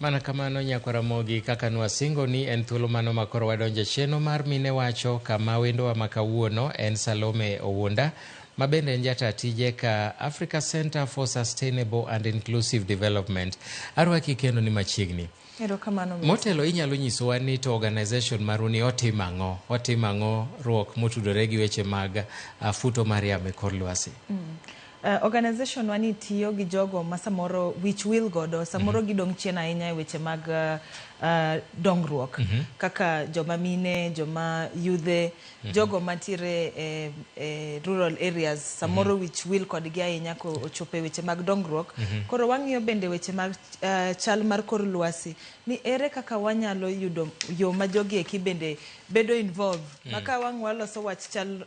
Mana kamano nyakwar Ramogi, kaka nwasingo ni en thuolo mano ma koro wadonjo e chenro mar Mine Wacho kama wendowa ma kawuono en Salome Owunda ma bende en jata tije ka Africa Center for Sustainable and Inclusive Development. Arwaki kendo ni machiegni. Erokamano. Motelo inyalo nyisowa ni to organization maru ni otimo ang'o? Otimo ang'o ruok motudore gi weche mag futo mar yamo e kor lwasi? Organization wa ni tiyo gi jogo ma samoro wich wil godo, samoro gidong' chien ahinya e weche mag dongruok kaka joma mine, joma yudhe, jogo mantiere e rural areas samoro wich wil kodgi ahinya ko ochopo e weche mag dongruok. Koro wang'iyo bende weche mag chal mar kor lwasi ni ere kaka wanyalo yudo yo ma jogi eki bende bedo involved ma ka wang' waloso wach chal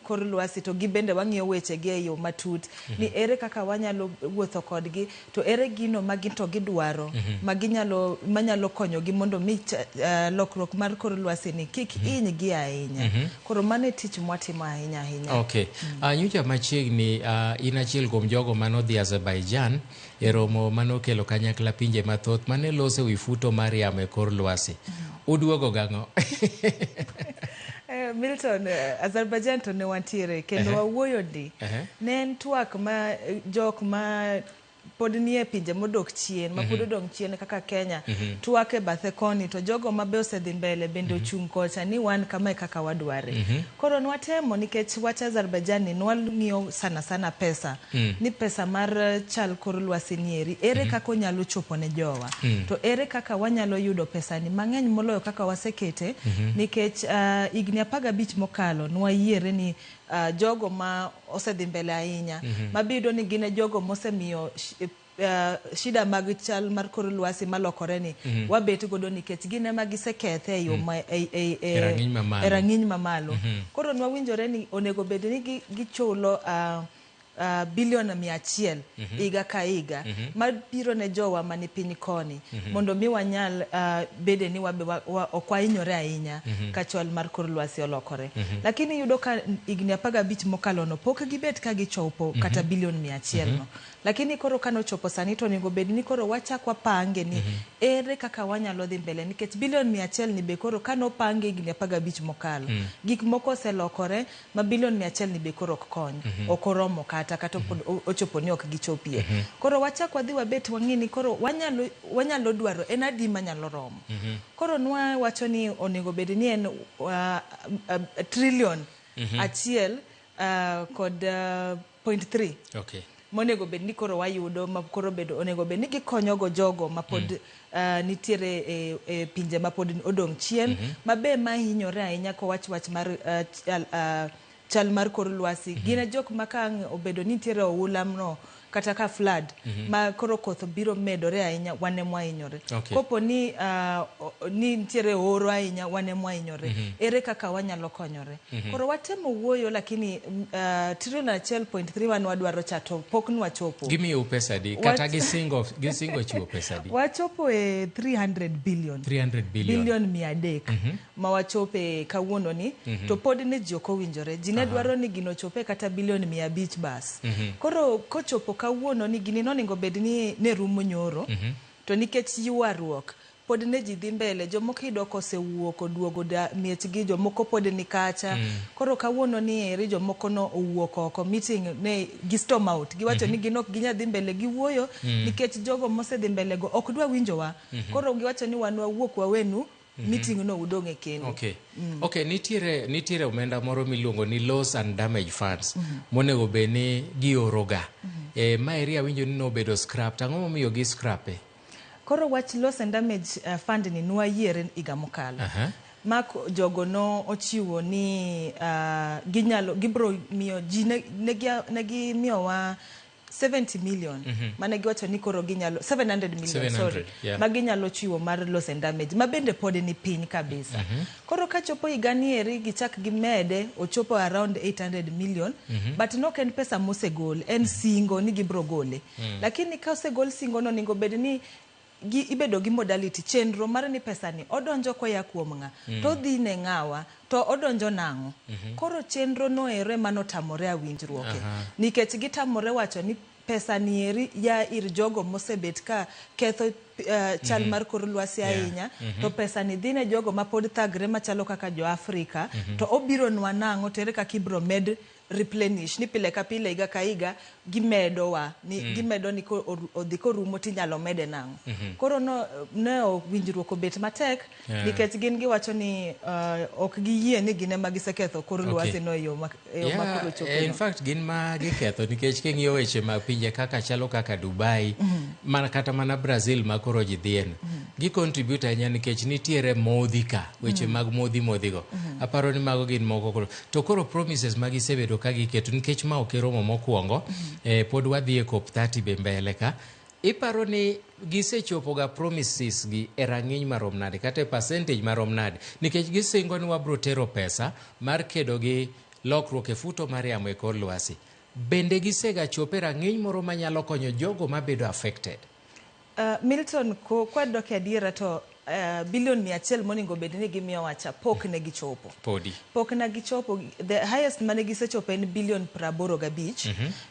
kor lwasi to gibende wang'iyo weche gi e yo matut ni ere kaka wanyalo wuotho kodgi to ere gino ma gin to gidwaro ma ginyalo manyalo konyogi mondo mi lokruok mar kor lwasi ni kik hinygi ahinya. Koro mano e tich mwatimo ahinya ahinya. Okay. Nyocha machiegni in achiel kuom jogo manodhi Azerbaijan e romo manokelo kanyakla pinje mathoth mane loso wi futo mar yamo e kor lwasi. Uduogo gang'o? Milton, Azerbaijan to ne wantiere kendo wawuoyo ndi. Ne en twak ma jok ma pod nie pinje modok chien, ma pod odong' chien kaka Kenya, twak e bathe koni to jogo ma be osedhi mbele bende ochung' kocha ni wan kama e kaka wadware. Koro nwatemo nikech wach Azerbaijan ni nwang'iyo sana sana pesa. Ni pesa mar chal kor lwasi nieri, ere kaka onyalo chopo ne jowa? To ere kaka wanyalo yudo pesa ni mang'eny moloyo kaka wasekete? Nikech higni 15 mokalo nwayiere ni jogo ma osedhi mbele ahinya, mabiyudo ni gin e jogo mosemiyo shida mag chal mar kor lwasi malokore ni wabet godo nikech gin ema gisekethe e yo ma E rang'iny mamalo. E rang'iny mamalo. Koro nwawinjore ni onego bed ni gichulo bilion 100 higa ka higa mabiro ne jowa mani piny koni mondo mi wanyal bede ni wabe ok wahinyore ahinya ka chal mar kor lwasi olokore. Lakini iyudo ka higni 15 mokalo no pok gibet ka gichopo kata bilion 100 no. Lakini koro kanochopo sani to onego bed ni koro wachak wapange ni ere kaka wanyalo dhi mbele nikech bilion 100 ni be koro kanopange higni 15 mokalo gik moko oselokore ma bilion 100 ni be koro ok kony, ok oromo kata pod ochopo ni ok gichopie. Koro wachak wadhi wabet wang'i ni koro wanyalo dwaro en adi manyalo romo. Koro nwa wacho ni onego bed ni en trillion achiel kod 0.3. Monego bed ni koro wayudo ma koro bedo onego bed ni gikonyogo jogo ma pod nitiere e pinje ma pod odong' chien ma be mahinyore ahinya kowach wach mar chal mar kor lwasi. Gin e jok ma ka ang' obedo ni nitiere oula no kata ka flood ma koro koth biro medore ahinya, wan ema wahinyore. Kopo ni ni nitiere oro ahinya, wan ema wahinyore. Ere kaka wanyalo konyore? Koro watemo wuoyo lakini trillion 1.3 wan wadwaro cha to pok nwachopo. Gimiyou pesa adi? Kata gisingo chiwo pesa adi? Wachopo e 300 billion. 300 billion. Billion 300. Ma wachope kawuono ni, to pod ne ji ok owinjore. Ji ne dwaro ni gino ochope kata bilion 500 bas. Koro kochopo kawuono ni gini nonego bed ni ne rumo nyoro, to nikech ywaruok pod ne ji dhi mbele, jomoko iyudo kosewuok oduogo miechgi, jomoko pod ni kacha. Koro kawuono ni eri jomoko no owuok oko, meeting ne gi storm out. Giwacho ni gin ok ginyal dhi mbele gi wuoyo, nikech jogo mosedhi mbele go ok dwa winjowa. Koro giwacho ni wan wawuok wawenu meeting no udong' e kendo. Okay, nitiere omenda moro miluongo ni loss and damage funds monego bed ni gioroga. Maeri awinjo ni nobedo scrapped. Ang'o momiyo gi scrape? Koro wach loss and damage fund ni nwayiere higa mokalo. Ma jogo no ochiwo ni ginyalo, gibro miyo ji ne gimiyowa 70 million. Mane giwacho ni koro ginyalo 700 million, 700, sorry. Yeah. Ma ginyalo chiwo mar loss and damage ma bende pod ni piny kabisa. Koro kachopo higa ni eri gichak gimede ochopo around 800 million. But nok en pesa mosegol, en singo ni gibro gole. Lakini ka osegol singo no onego bed ni ibedo gi modality, chenro mar ni pesa ni odonjo koya kuom ng'a, to odhi ne ng'awa, to odonjo nang'o. Koro chenro no ero ema notamore awinjruoke. Nikech gitamore wacho ni pesa ni eri ya ir jogo mosebet ka ketho chal mar kor lwasi ahinya. To pesa ni dhi ne jogo ma pod thagre machalo kaka jo Afrika. To obiro nwa nang'o? To ere kaka ibiro med replenish ni pile ka pile, higa ka higa gimedowa ni gimedo ni odhi korumo tinyalo mede nang'o? Koro no ne winjruok obet matek nikech gin giwacho ni ok giyie ni gin ema giseketho kor lwasi no e yo ma, e yo ma koro chope in no. fact gin ma giketho, nikech king'iyo weche mag pinje kaka chalo kaka Dubai mana kata mana Brazil ma koro ji dhieno, gi contribute ahinya nikech nitiere modhi ka weche mag modhi modhigo. Aparo ni mago gin moko. Koro to koro promises ma gisebedo ka giketo, nikech ma ok e romo mokwongo, pod wadhi e COP 30 be mbele ka. Iparo ni gisechopo ga promises gi e rang'iny marom nade kata e percentage marom nade? Nikech gisingo ni wabro tero pesa mar kedo gi lokruok e futo mar yamo e kor lwasi, bende gisega chopo e rang'iny moro manyalo konyo jogo mabedo affected? Milton, kwadok e adiera to bilion 100 monego bed ni gimiyowa cha pok ne gichopo. Podi. Pok na gichopo. The highest mane gisechopo en bilion 85.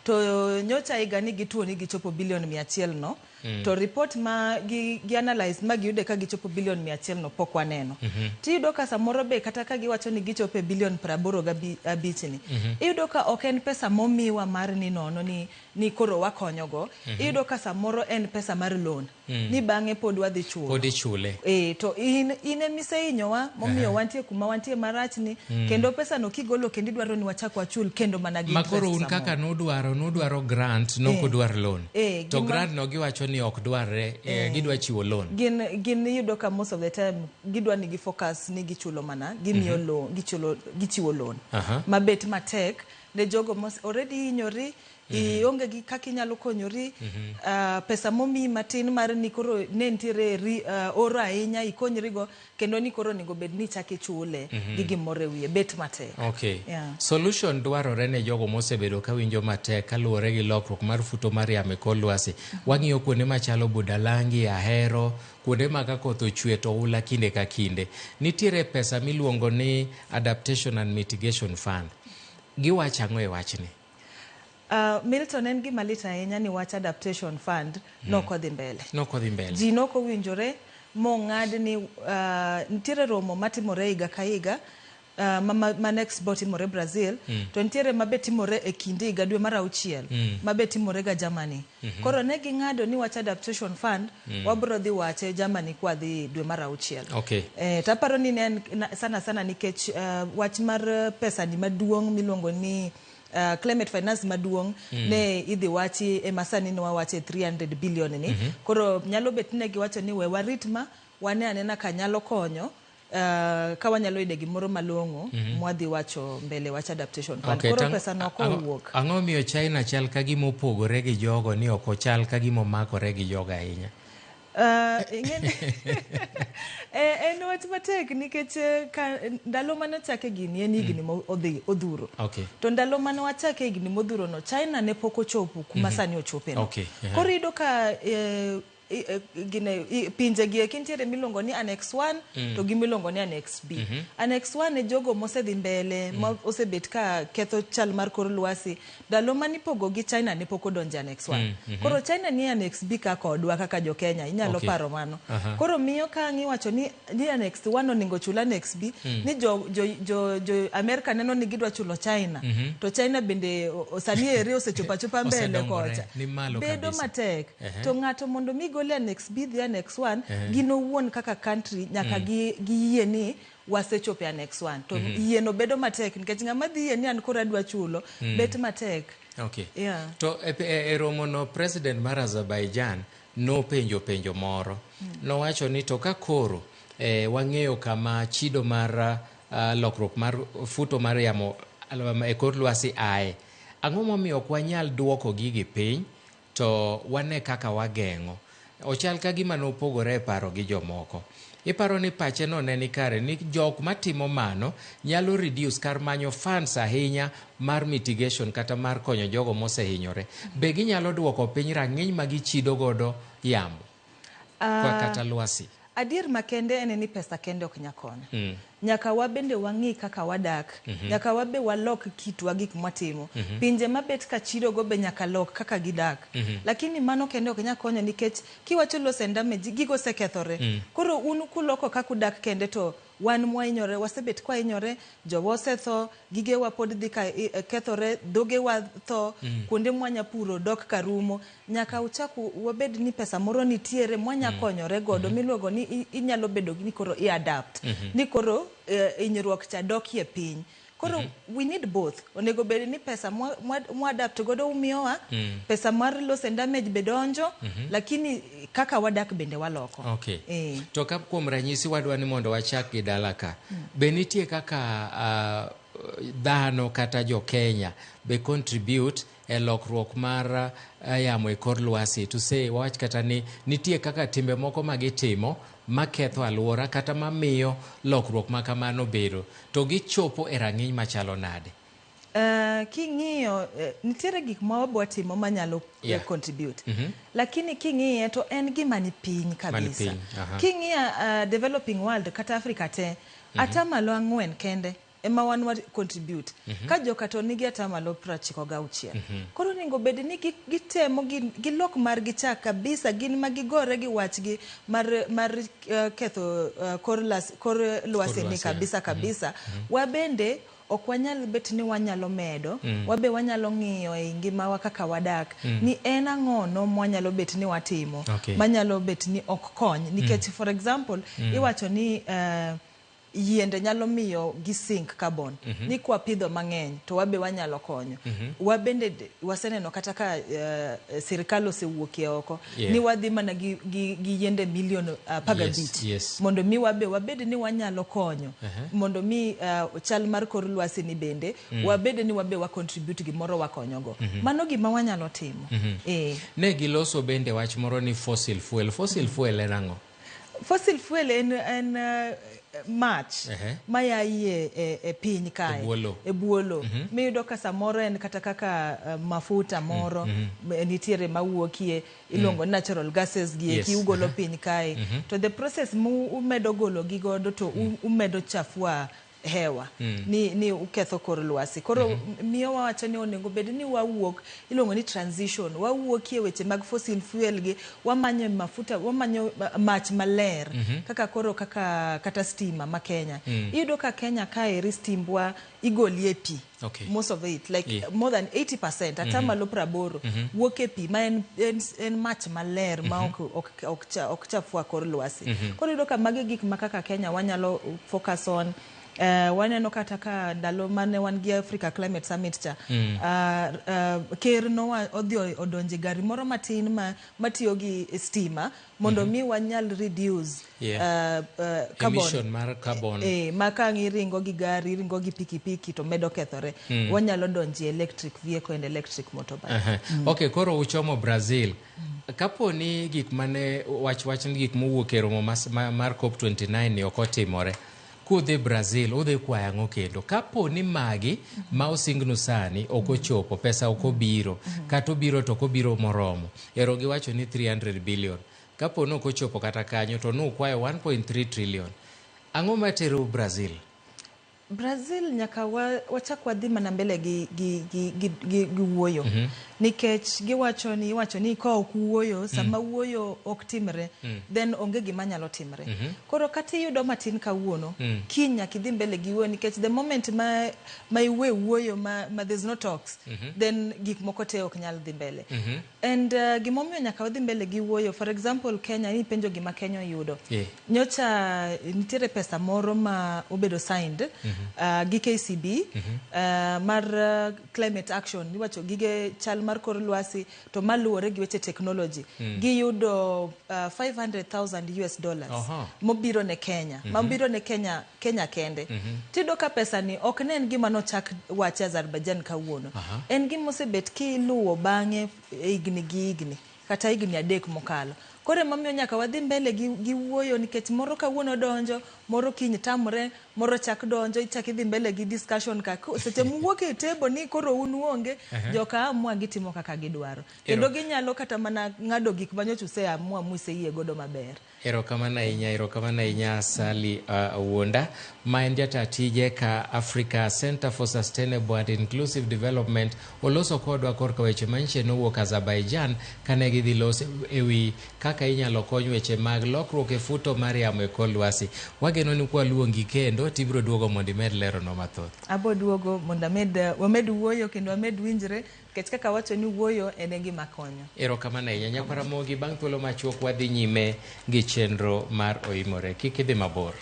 To nyocha higa ni gituo ni gichopo bilion 100 no. To report ma gi analyze ma giyude ka gichopo bilion 100 no pok waneno. Tiyudo ka samoro be kata ka giwacho ni gichopo e bilion 85 ni, iyudo ka ok en pesa momiwa mar ni nono ni koro wakonyogo. Iyudo ka samoro en pesa mar loan. Ni bang'e pod wadhi chulo. Pod ichule. E, to in emisehinyowa momiyo wantie kuma wantie marach ni, kendo pesa no kigolo kendo idwaro ni wachak wachul kendo mana gi Ma koro interest un kaka samoro. nudwaro grant, nokudwar loan. To grant no giwacho ni ok dwarre, gidwa chiwo loan. Gin iyudo ka most of the time gidwa ni gi focus ni gichulo mana gimiyo loan, gichulo, gichiwo loan mabet matek ne jogo mos already hinyori, ionge gi kaka inyalo konyori. Pesa momiyi matin mar ni koro ne nitiere oro ahinya ikonyrigo kendo ni koro onego bed ni ichak ichule gi gimoro e wiye bet matek. Solution dwarore ne jogo mosebedo ka winjo matek kaluwore gi lokruok mar futo mar yamo e kor lwasi. Wang'iyo kuonde machalo Budalangi, Ahero, kuonde ma ka koth ochwe to oula kinde ka kinde. Nitiere pesa miluongo ni Adaptation and Mitigation Fund. Giwacho ang'o e wachni? Milton, en gima lit ahinya ni wach adaptation fund nokodhi mbele. Nokodhi mbele. Ji nokowinjore mong'ad ni nitiere romo matimore higa ka higa, ma next bo timore Brazil, to nitiere mabe timore e kind higa dwe mar auchiel, mabe timore ga Germany. Koro ne ging'ado ni wach adaptation fund wabro dhi wache Germany kwadhi dwe mar auchiel. Taparo ni ne en sana sana nikech wach mar pesa ni maduong' miluongo ni climate finance maduong' ne idhi wachi ema sani ne wawache 300 billion ni. Koro nyalo bet ne giwacho ni we warit ma wane anena ka nyalo konyo, ka wanyalo yude gimoro malong'o mwadhi wacho mbele wach adaptation fund. Koro pesa no kowuok. Ang'o miyo China chal ka gima opogore gi jogo, ni ok ochal ka gima omakore gi jogo ahinya? En wach matek nikech ka ndalo mane ochake gini en higni modhi odhuro. To ndalo mane wachake higni modhuro no, China ne pok ochopo kuma sani ochope no. Koro iyudo ka gine, pinje gi eki nitiere miluongo ni Annex 1 to gi miluongo ni Annex B. Annex 1 e jogo mosedhi mbele, ma osebet ka ketho chal mar kor lwasi. Ndalo manipogo gi China ne pok odonjo e Annex 1. Koro China ni Annex B ka kodwa kaka jo Kenya, inyalo paro mano. Koro miyo ka ang' iwacho ni Annex 1 onego chul Annex B, ni jo Amerika neno ni gidwa chulo China. To China bende sani eri osechopo achopa mbele Osedongore, kocha. ni malo Bedo kabisa. matek. To ng'ato mondo mi gole Annex B dhi Annex 1, gin owuon kaka country nyaka giyie ni wasechopo e Annex 1. To yieno bedo matek nikech ng'ama dhi yie ni an koro adwa chulo, bet matek. To e romo no president mar Azerbaijan nopenjo penjo moro. Nowacho ni to ka koro wang'eyo kama chido mar lokruok mar futo mar yamo e kor lwasi ae, ang'o momiyo ok wanyal duoko gigi piny to wane kaka wageng'o? Ochal ka gima nopogore e paro gi jomoko. Iparo ni pache no ne ni kare ni jok matimo mano nyalo reduce kar manyo funds ahinya mar mitigation kata mar konyo jogo mosehinyore. Be ginyalo duoko piny rang'iny ma gichido godo yamo kata lwasi? Adier makende en ni pesa kende ok nyal konyo. Nyaka wabende wang'i kaka wadak. Nyaka wabe walok kitwa gik mwatimo. Pinje mabet ka chido go be nyaka lok kaka gidak. Lakini mano kende ok nyal konyo nikech kiwacho loss and damage gigo osekethore. Koro un kuloko kaka udak kende to wan mwahinyore wasebet kwahinyore, jowa osetho, gigewa pod dhi ka kethore, dhogewa tho, kuonde mwanya puro dok ka rumo. Nyaka uchak wabed ni pesa moro nitiere mwanya konyore godo miluongo ni inyalo bedo ni koro i adapt. Ni koro hinyruok cha dokie piny. Koro we need both. Onego bed ni pesa mwa adapt godo umiyowa, pesa mar loss and damage be donjo, lakini kaka wadak bende waloko. Okay. To ka kuom ranyisi wadwa ni mondo wachak gi dala ka, be nitie kaka dhano kata jo Kenya be contribute e lokruok mar yamo e kor lwasi? To say wawach kata ni nitie kaka timbe moko ma gitimo maketho alwora kata mamiyo lokruok ma kamano bedo, to gichopo e rang'iny machalo nade? King'iyo nitiere gik ma wabwa timo manyalo contribute. Lakini king'iye to en gima ni piny kabisa. King'iyo developing world kata Africa te, 4% kende ema wan wa contribute. Ka joka to nigi 96%. Koro onego bed ni gitemo gilok margi cha kabisa, gin ma gigore gi wachgi mar ketho kor lwasi ni kabisa kabisa. Wabende ok wanyal bet ni wanyalo medo, wabe wanyalo ng'iyo e ngimawa kaka wadak, ni en ang'ono mwanyalo bet ni watimo, manyalo bet ni ok kony. Nikech for example, iwacho ni yiende nyalo miyo gi sink carbon. Ni kwa pidho mang'eny to wabe wanyalo konyo. Wabende waseneno kata ka sirikal osewuokie oko, ni wadhi mana gi yiende milion 15 mondo mi wabe wabed ni wanyalo konyo, mondo mi chal mar kor lwasi ni bende wabed ni wabe wa contribute gimoro wakonyogo. Mano gima wanyalo timo. Ne giloso bende wach moro ni fossil fuel. Fossil fuel en ang'o? Fossil fuel en mach maya e piny kae, e buolo. Miyudo ka samoro en kata kaka mafuta moro nitiere mawuokie, iluongo natural gases gi eki ugolo piny kae. To the process mu umedo golo gi godo to umedo chafua hewa, ni uketho kor lwasi. Koro miyo wawacho ni onego bed ni wawuok, iluongo ni transition, wawuokie weche mag fossil fuel gi, wamanyo mafuta, wamanyo mach maler, kaka koro kaka kata stima ma Kenya. Iyudo ka Kenya kaeri stimbwa igolie pi. Most of it, like more than 80%, 80% wuok e pi, ma en mach maler ma ok chafua kor lwasi. Koro iyudo ka magi gik ma kaka Kenya wanyalo focus on. Waneno kata ka ndalo mane wan gi Africa Climate Summit cha, ker nowa odhi odonje gari moro matin matiyo gi stima mondo mi wanyal reduce carbon. Emission mar carbon. Ma ka ang' iringo gi gari, iringo gi pikipiki to medo kethore. Wanyalo donje electric vehicle and electric motorbike. Okay, koro uchomo Brazil. Kapo ni gik mane wach ni gik mowuok e romo mar COP29 ni ok otimore, kudhi Brazil udhi kwayo ang'o kendo? Kapo ni magi ma osingnu sani ok ochopo, pesa ok obiro, kata obiro to ok obiro moromo, ero giwacho ni 300 billion. Kapo ni ok ochopo kata kanyo to nukwayo 1.3 trillion. Ang'o matero Brazil? Brazil nyaka wachak wadhi mana mbele gi wuoyo. Nikech giwacho ni iwacho ni ka ok wuoyo, sama wuoyo ok timre, then onge gima nyalo timre. Koro kata iyudo matin kawuono, kiny nyaka idhi mbele gi wuoyo, nikech the moment ma iwe wuoyo ma there's no talks, then gik moko te ok nyal dhi mbele. And gimomiyo nyaka wadhi mbele gi wuoyo, for example Kenya, ipenjo gima Kenya oyudo. Nyocha nitiere pesa moro ma obedo signed gi KCB mar climate action, iwacho gige chal mar kor lwasi to maluwore gi weche technology. Giyudo 500,000 US dollars mobiro ne Kenya, mobiro ne Kenya, Kenya kende. Tiyudo ka pesa ni ok ne en gima nochak wache Azerbaijan kawuono. En gima osebet kiluwo bang'e higni gi higni, kata higni 3 mokalo. Koro emomiyo nyaka wadhi mbele gi wuoyo, nikech moro kawuono donjo, moro kiny tamre, Moro chak donjo, ichak idhi mbele gi discussion ka seche muwuok e table ni koro un uonge, joka amua gitimo kaka gidwaro. Kendo ginyalo kata mana ng'ado gik manyocha useamua museyie godo maber. Erokamano ahinya, erokamano ahinya Sally Owuonda, ma en jata tije ka Africa Center for Sustainable and Inclusive Development oloso kodwa korka weche manyiche nowuok Azerbaijan kane gidhi loso ewi kaka inyalo kony weche mag lokruok e futo mar yamo e kor lwasi. Wageno ni kwaluongi kendo tibiro duogo mondo imed leronwa mathoth. Abo duogo mondo amed wamed wuoyo kendo wamed winjre nikech kaka wacho ni wuoyo en e gima konyo. Erokamano ahinya nyakwara Ramogi, bang' thuolo machuok wadhi nyime gi chenro mar Oimore. Kik idhi mabor.